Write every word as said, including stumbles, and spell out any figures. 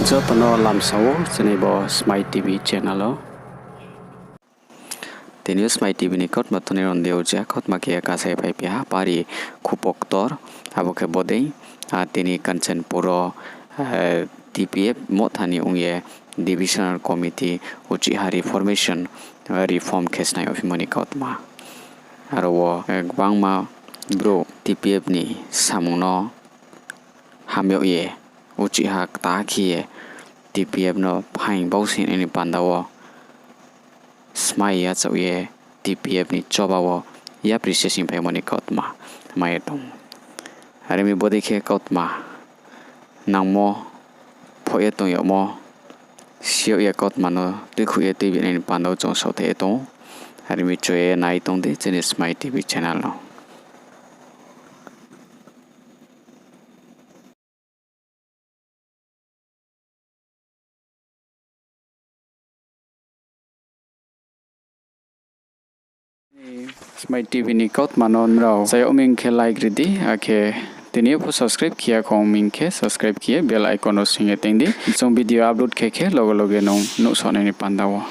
Joto no lamsa ou chini bo Smai TV channel o. Tini yo Smai TV ni kautma tongnai rao ni deing yo je kautma khe kasa ye phaiphi ha, pari khupo ktor, abo khe bodei, a, tini Kanchanpur wo, eh, TPF Motha ni ong ye divisional committee uchih ha reformation, eh, reform khe snai yagphimo ni kautma. Aro wo, eh, gbangma brouh TPF ni samung no ham yag ye, uchih ha kta khe ye TPF no phaing bausi nai ni panda wo smai yachaoh ye TPF ni choba wo yapri se sing phaimo ni kautma mai ye tong ou. Are mi bodei khe kautma nangmo phoh ye tong yagmo, si yag ye kautma no tuikhouh ye tuibi nai ni panda wo chung saohthai ye tong ou. Are mi chu ye nai tong di chini Smai TV channel no. Smai TV ni kautma no nrao chayag mi hing khe like ri di, akhe tini yo pho subscribe khe ya khong mi hing khe subscribe khe ye bell icon no sing ye teng di. Chung video upload khe khe loge loge nung nuhsao nai ni panda wo.